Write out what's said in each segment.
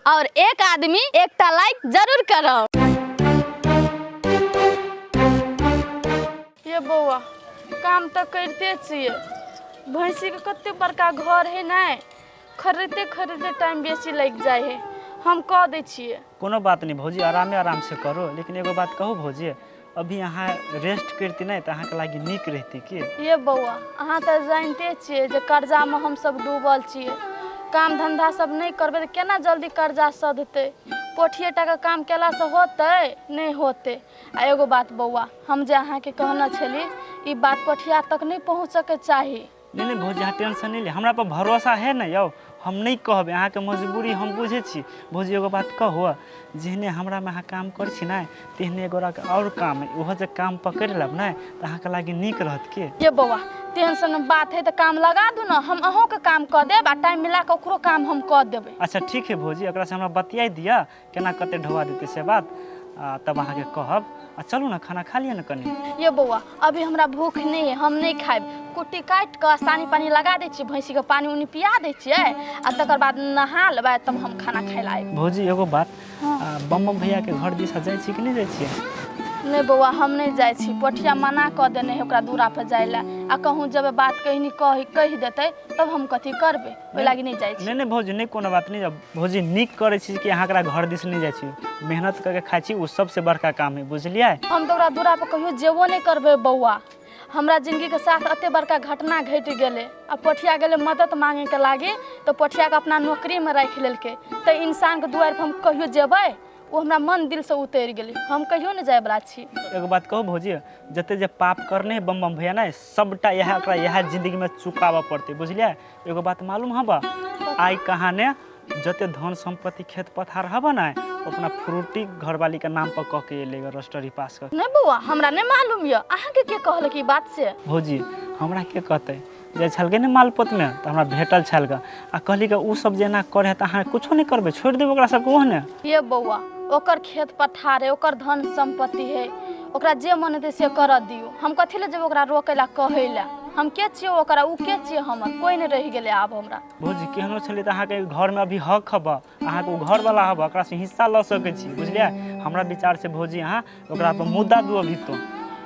और एक आदमी एकटा लाइक जरूर करब। ये बौआ, काम तऽ करिते छियै, भैंसीके कते बड़का घर है ने, खरीदते खरीदते टाइम बेसी लागि जाइ है। हम कऽ दै छियै। कोनो बात नहीं भौजी, आरामे आराम से करो। लेकिन एगो बात कहू भौजी, अभी अहाँ रेस्ट करती नहीं तऽ अहाँके लागी नीक रहती की? ये बौआ, अहाँ तऽ जानिते छियै जे कर्जामे हमसभ डूबल छियै। काम धन्धा सब नहि करबै तऽ केना जल्दी कर्जा सधतै? पोठिए टाके काम केलासँ होतै? नहि होतै। आ एगो बात बौआ, हम जे अहाँके कहने छली ई बात पोठिया तक नहि पहुँचऽके चाही। नहीं नहीं भौजी, अहाँ टेंशन नहीं ले, हमरा पर भरोसा है ने यौ, हम नहीं कहबै। अहाँके मजबूरी हम बुझै छी। भौजी एगो बात कहू, जेहने हमरामे अहाँ काम करै छी ने तेहने एगोराके आओर काम है, ओहो जे काम पकड़ि लेब ने तऽ अहाँके लागी नीक रहत की? ये बौआ, तेहन सन बात है तऽ काम लगा दू ने, हम अहूँके काम कऽ देब आ टाइम मिला कऽ ओकरो काम हम कऽ देबै। अच्छा ठीक है भौजी, ओकरासँ हमरा बतियाइ दिअ केना कते ढोआ देतै से बात, आ तब अहाँके कहब। आ चलू ने खाना खा लिअ ने कनि। ये बौआ, अभी हमरा भूख नहि है, हम नहि खायब। कुट्टी काटि कऽ सानी पानी लगा दै छियै भैंसीके, पानी उनी पिया दै छियै आ तकर बाद नहा लेबै तब हम खाना खाय लए आयब। भौजी एगो बात, आ बम बम भैयाके घर दिशा जाइ छी कि नहि जाइ छियै? नहि बौआ, हम नहि जाइ छी। पोठिया मना कऽ देने है ओकरा दूरा पर जाइ लए, आ कहूँ जेबै बात कहीं कहि कहि देतै तब हम कथी करबै, ओहि लागी नहि जाइ छी। नहि नहि भौजी, नहि कोनो बात नहि। भौजी नीक करै छी कि अहाँ एकरा घर दिस नहि जाइ छी, मेहनत करके खाइ छी, ओ सबसे बड़का काम है, बुझलियै? हम तऽ ओकरा दूरा पर कहियो जेबो नहि करबै बौआ। हमरा जिंदगीके साथ एते बड़का घटना घटि गेलै आ पोठिया गेलै मदद मांगेके लागी तऽ पोठियाके अपना नौकरीमे राखि लेलकै, तऽ इंसानके दुआरि पर हम कहियो जेबै? ओ हमरा मन दिलसँ उतरि गेलै, हम कहियो नहि जायवला छी। एगो बात कहू भौजी, जते जे पाप करने है बम बम भैया ने, सबटा इएह ओकरा इएह जिंदगीमे चुकाबऽ पड़तै, बुझलियै? एगो बात मालूम हबऽ, आइ कहाँ ने जते धन सम्पत्ति खेत पथार हबऽ ने, अपना फ्रूटी घरवाली के नाम पर कऽ के एलै रजिस्ट्री पास कऽ। नहि बौआ, हमरा नहि मालूम यऽ, अहाँके के कहलक ई बात से? भौजी हमरा के कहतै, जाइ छलकै ने मालपोतमे तऽ हमरा भेटल छल गऽ, आ कहली गऽ ओ सब जे एना करै है तऽ अहाँ कुछो नहि करबै, छोड़ि देबै ओकरा सबके ओहने? ये बौआ, ओकर खेत पथार है, ओकर धन सम्पत्ति है, ओकरा जे मन हेतै से करऽ दियौ। हम कथी लए जेबै ओकरा रोकै लए कहै लए? हम के छियै ओकरा, ओ के छियै हमर? कोइ नहि रहि गेलै आब हमरा। भौजी केहनो छलै तऽ अहाँके घरमे अभी हक हबऽ, अहाँके ओ घरवला हबऽ, ओकरासँ हिस्सा लऽ सकै छी, बुझलियै? हमरा विचारसँ भौजी अहाँ ओकरा पर मुद्दा दू अभी तो।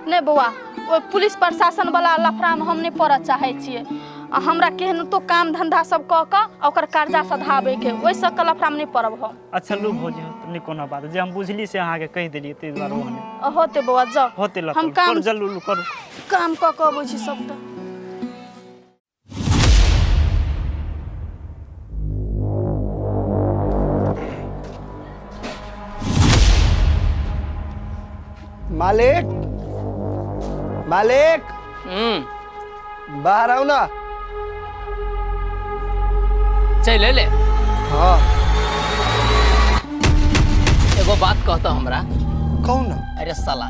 नहि बौआ, ओहि पुलिस प्रशासन वाला लफड़ामे हम नहि पड़ऽ चाहै छियै। आ हमरा केहनतो काम धंधा सब कऽ कऽ आ ओकर कर्जा सधाबैके, ओहि सबके लफड़ामे नहि पड़ब हम। अच्छा लू भौजी, नहि कोनो बात, जे हम बुझली से अहाँके कहि देलियै, ताहि दुआरे ओहने होतै बौआ, जाउ। होतै ल। हम काम करू, जल्दी लू करू। काम कऽ कऽ अबै छी सबटा। मालिक, मालिक। बाहर आउ ना। चल ले। हाँ। एगो बात कहता हमरा। कहू ना। अरे साला,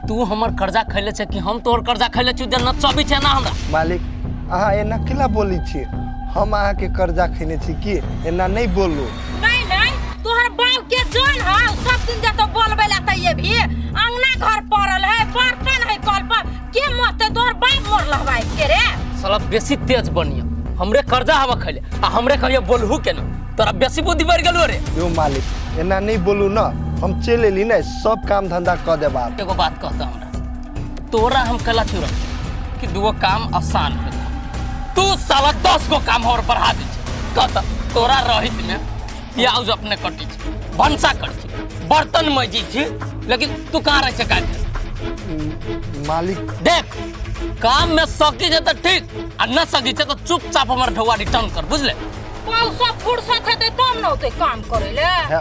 तू हमर कर्जा खैले छै कि हम तोहर कर्जा खैले छी? जे नचबी छै ना हमरा। मालिक अहाँ एना केला बोलै छियै? हम अहाँके कर्जा खैने छी की? एना नहि बोलू। नहीं नहीं, तोहर बाप के जन है सब दिन जतो बोलबे ला त ये भी अंगना घर पड़ल है, बर्तन है कल पर, के मरते? तोहर बाप मरल हवा के रे? साला बेसी तेज बनिया, हमरे कर्जा हवा खैले आ हमरे कहियो बोलहु के ना, तोरा बेसी बुद्धि बढ़ गेलो रे। यौ मालिक एना नहीं बोलू ना, हम चलि एली ने सब काम धंधा कऽ देब आब। एगो बात कहता हमरा, तोरा हम कला छुरा कि दुगो काम आसान हो, तू साला 10 गो काम और बढ़ा दी छे। कहता तोरा रहित में प्याज अपने कटी छे, भनसा करी छे, बर्तन मजी छे, लेकिन तू कहाँ रह छे काज? मालिक देख, काम में सकी छे तो ठीक आ न सकी छे तो चुपचाप हमर ढौआ रिटर्न कर, बुझले? पैसा फुर्सत हेतै तब न औतै काम करै ले। हे,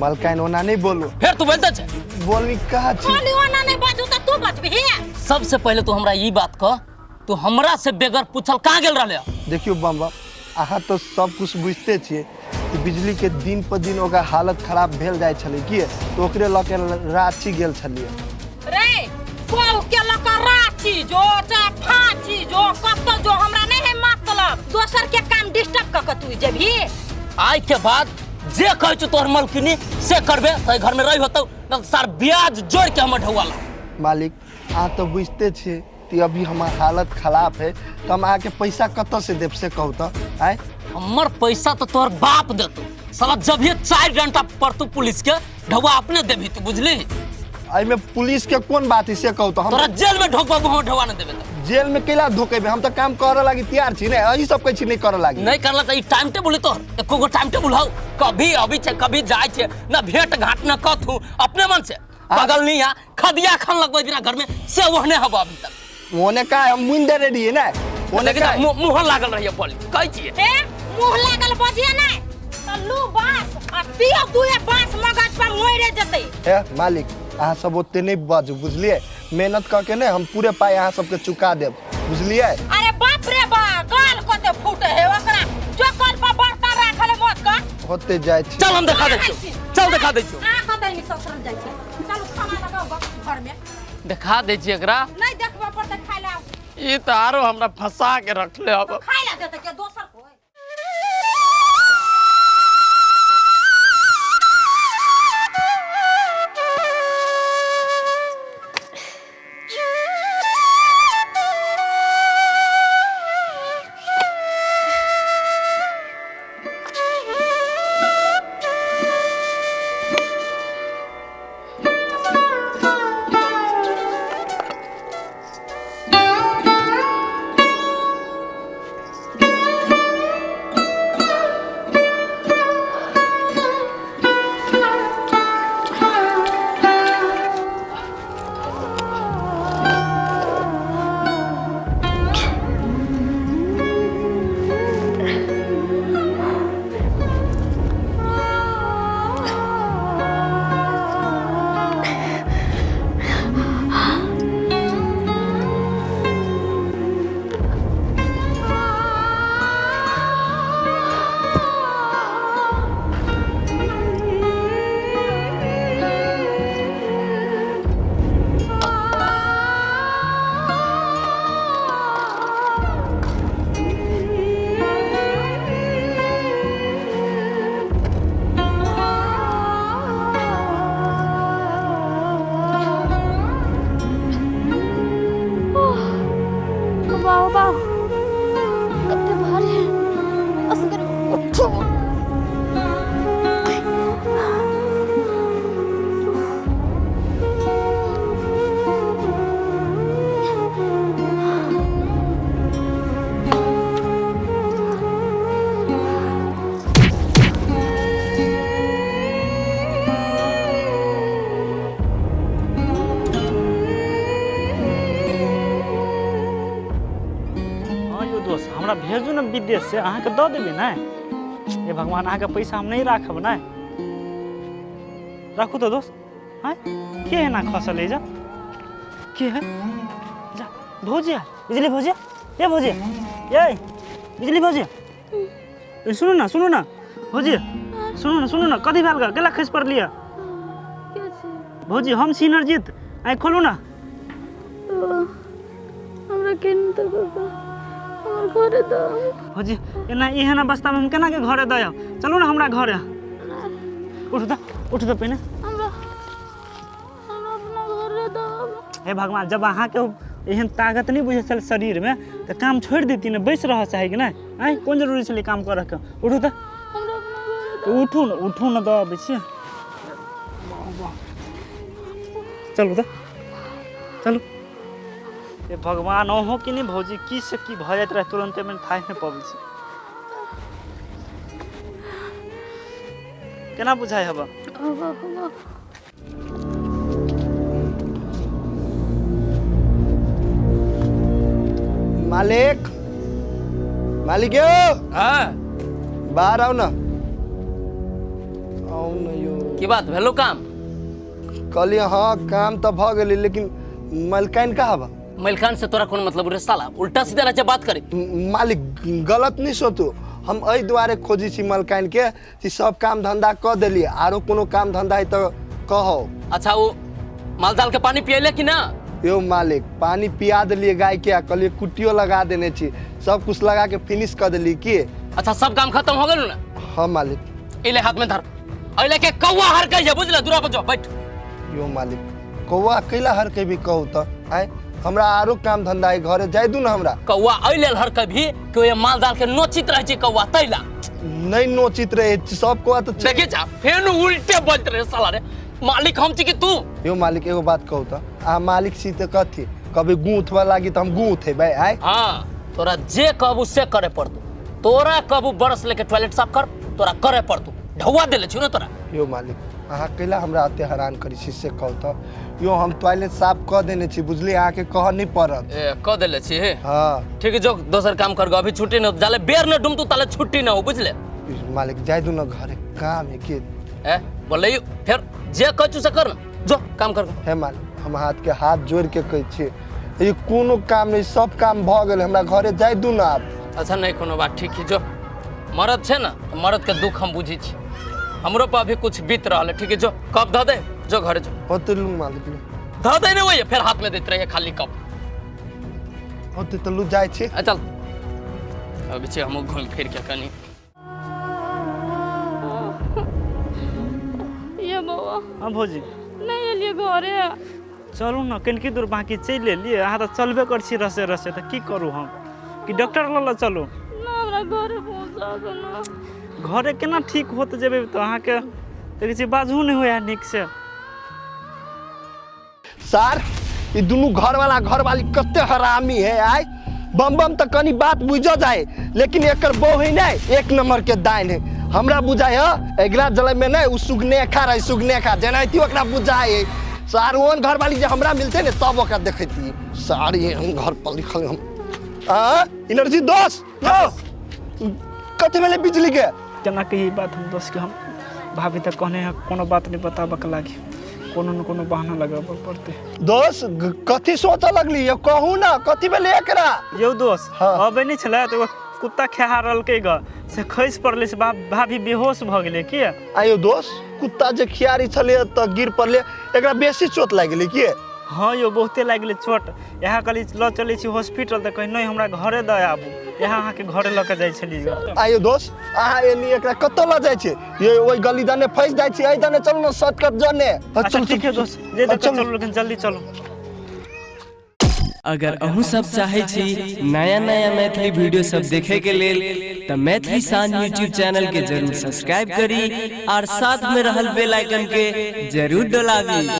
मलकाइन ओना नहीं बोलू। फिर तू बोलते छे? बोलनी कहाँ छी? खाली ओना नहीं बाजू त तू बचबही। सबसे पहले तू हमरा ई बात कह, तू हमरा से बेगर पूछल कहाँ गेल रहले? देखियो बम बम, अहाँ तो सब कुछ बुझते छियै कि बिजली के दिन पर दिन ओकर हालत खराब भेल जाइ छलै की, तो ओकरे लऽ के रांची गेल छलियै। रे कहू के लऽ के रांची जो चाहे फांची जो कतौ जो, हमरा नहीं है मतलब, दोसर के काम डिस्टर्ब कऽ के तू जेबही। आइ के बाद जे कहै छौ तोहर मलकिनी से करबे तऽ घर में रही होतौ, न तऽ सार ब्याज जोड़ के हमर ढौआ ला। मालिक अहाँ तो बुझते छियै कि अभी हमर हालत खराब है, तो हम अहाँके पैसा कतऽ से देब से कहू तऽ? आँय हमर पैसा तो तोहर बाप देतौ, साला जब ये 4 डंटा पड़तू पुलिस के ढौआ अपने देबी तू, बुझली? एहिमे पुलिस के कोन बात है से कहू तो हम तोरा जेल में ढोकबाबू, हम ढौआ न देबे तो। जेल में कैला धोकेबे? हम तो काम करे लागी तैयार छी ने, अही सब कहै छी नहीं करे लागी। नहीं करला त ई टाइम टेबुल तोहर, एको गो टाइम टेबुल हौ? कभी अबै छै कभी जाइ छै, न भेंट घाट न कथू, अपने मन से बगल नहीं आ खदिया खन लगबै दिना घर में से ओहने हब अभी तक। ओने का हम मुइन दे रेडी है ना, ओने लेकिन का मुँह लागल रहिए बोली कहै छियै। ए मुँह लागल बजिए नहीं त लू बांस आ दियो दुए बांस मगज पर मोरे जतै। ए मालिक अहाँ सब ओते नहीं बाजू, बुझलिए? मेहनत करके ने हम पूरे पाई अहाँ सबके चुका देब, बुझलिए? अरे बाप रे बा, गाल कते फूटे है ओकरा, जो कल पर बर्तन राखल है मत कर। होते जाइ छी। चल हम देखा दै छियौ, चल देखा दै छियौ। आ कतै नि ससुर जाइ छै, चलू खाना लगाओ घर में। देखा दै छियै एकरा। नहीं देखबा पर त खाइ ला। ई त आरो हमरा फंसा के रखले हब। खाइ ला देते के दोसर कोई। वाह वाह कते भारी है, असगर उठो। हाँ यो दोस्त, हमरा भेजू ने विदेश से, अहाँके दऽ देबै ने। हे भगवान, अहाँके पैसा हम नहीं राखब ने। राखू तऽ दोस्त। आँय के एना खसल है? जा के है? जा भौजी, बिजली भौजी, ए भौजी, ए बिजली भौजी, ए सुनू ना, सुनू ना भौजी, सुनू ना, सुनू ना, कथी भेल गे? केला खसि पड़लियै? भौजी हम छी नरजीत, आँखि खोलू ना। हमरा केन तऽ बाबा हमर घरे दऽ। भौजी एना एहन अवस्थामे हम केना के घरे दऽ आयब? चलू ने हमरा घरे। उठू तऽ, उठू तऽ पहिने। हमरा हमरा अपना घरे दऽ। हे भगवान, जब अहाँके एहन ताकत नहीं बुझै छल शरीरमे तऽ काम छोड़ि देती ने, बैस रहऽ चाही कि नहि? आँय कोन जरूरी छलै काम करऽके? उठू तऽ, हमरा अपना घरे दऽ। उठू ने, उठू ने, दऽ अबै छी। चलू तऽ, चलू। हे भगवान, अहूँ कि नहि भौजी, की से की भऽ जाइत रहै तुरन्ते मे थाहि नहि पबै छी। केना बुझाइ हबऽ? हवा हवा। मालिक, मालिक यो हाँ बाहर आउ ना, आउ ना यो। की बात भेलो काम? कहलियै हाँ काम तऽ भऽ गेलै, लेकिन मलकाइन कहाँ बा? मलकान से तोरा कोन मतलब रे साला, उल्टा सीधा रहे बात करे। मालिक गलत नहीं सोचू, हम एहि दुआरे खोजै छी मलकाइन के कि सब काम धंधा कऽ देलियै, आरो कोनो काम धंधा है तऽ कहो। अच्छा वो मालजाल के पानी पियले कि ना? यौ मालिक पानी पिया देलियै गाय के, कहलियै कुट्टियो लगा देने छी, सब कुछ लगा के फिनिश कऽ देलियै की। अच्छा सब काम खत्म हो गेल ना? हाँ मालिक। इले हाथ में धर, अइले के कौआ हर कहिए, बुझले? दूरा पर जो बैठ। यो मालिक कौआ कैला हर के भी कहू तऽ आँय, हमरा आरो काम धंधा है, घरे जाय दू ना हमरा। कौआ अइ लेल हर कभी कि ओइ माल जाल के नोचित रहै छै कौआ तैला। नहि नोचित रहे सब को तऽ देखी जा फेर उल्टे बजत रहे साला रे। मालिक हम छी कि तू? यो मालिक एगो बात कहू तऽ, अहाँ मालिक छी तऽ कथी, कभी गूँ उठबऽ लागी तऽ हम गूँ उठेबै आइ। हाँ तोरा जे कहबू से करे पड़तौ, तोरा कहबू ब्रश लेके टॉयलेट साफ कर, तोरा करे पड़तौ, ढौआ देले छी ने तोरा। यो मालिक अहाँ कैला हमरा एते हैरान करै छी से कहू तऽ। यो हम टॉयलेट साफ कऽ देने छी बुझलियै, अहाँके कहऽ नहि पड़त। ए कऽ देले छी? हाँ ठीक है जो दोसर काम कर, अभी छुट्टी न जाले बेर न डूमतू ताले छुट्टी न हो बुझले। मालिक जाय दू न घरे काम है के। ए बोले फिर जे कहै से कर न, जो काम कर। हे मालिक हम हाथ के हाथ जोड़ के कहै छियै ई कोनो काम नहीं, सब काम भऽ गेल, हमरा घरे जाय दू न आब। अच्छा नहीं कोनो बात, ठीक है जो मरद छै ना मरद के दुख हम बुझी छी, हमरो पर अभी कुछ बीत रहा है, ठीक है जो कप धऽ दे, जो घरे जो। होते लू मालिक लू। धऽ दे ने वही फिर हाथ में देते रहिए खाली कप। होते तो लू जाय छी। चल अभी छी हम घूम फिर के कनी। ये बौआ। हाँ भौजी। नहीं एलिए घरे। चलू न कनिकी दूर बाकी चलि एलियै, अहाँ तऽ चलबे करै छी रसे रसे, तऽ की करू हम, कि डॉक्टर लग लऽ चलू? ना हमरा घरे पहुँचा दो ना। घरे केना ठीक होत जेबै तऽ अहाँके देखै छी बाजू नहि होइए नीक से। सार ई दुनू घरवाला घरवाली कते हरामी है आइ। बम बम तऽ कनी बात बुझ जाए, लेकिन एकर बहू है नहीं एक नंबर के दाइन है। हमरा बुझाय है अगिला जलम में नहीं उ सुगनेखा रहे, सुगनेखा जेनाहिते ओकरा बुझाय है। सार ओहन घरवाली जे हमरा मिलते ने तब ओकरा देखैती। सार ये हम घर पर लिखल हम आ एनर्जी दोस यो कथी भेलै बिजली के? केना कही बात हम दोस्त के, हम भाभी तऽ कहने है कोनो बात नहीं बताबऽ लागी, कोनो न कोनो बहाना लगाबऽ पड़तै। दोस्त कथी सोचऽ लगली यो कहू ना कथी भेलै एकरा? यौ दोस्त हाँ। अबै नहि छलै तऽ एगो कुत्ता खेहा रहलकै ग, से खसि पड़लै से भाभी बेहोश भऽ गेलै की। आयो दोस्त कुत्ता जे खियारी छलै तऽ गिर पड़लै, एकरा बेसी चोट लागि गेलै की? हाँ यौ बहुते लागि गेलै चोट, इएह कहली लऽ चलै छी हॉस्पिटल तऽ कहै नहि हमरा घरे दऽ आबू, इएह अहाँके घरे लऽ कऽ जाइ छलियै। आयो दोस्त अहाँ एनी एकरा कतऽ लऽ जाइ छियै? ये ओहि गली दने फँसि जाइ छी, एहि दने चलू ने शॉर्टकट जने। अच्छा ठीक है दोस्त जे दऽ चलू, लेकिन जल्दी चलू। अगर अहूँ सब चाहे छी नया नया मैथिली वीडियो सब देखे के लेल त मैथिली शान यूट्यूब चैनल के जरूर सब्सक्राइब करी और साथ में रहल बेल आइकन के जरूर दबाबी।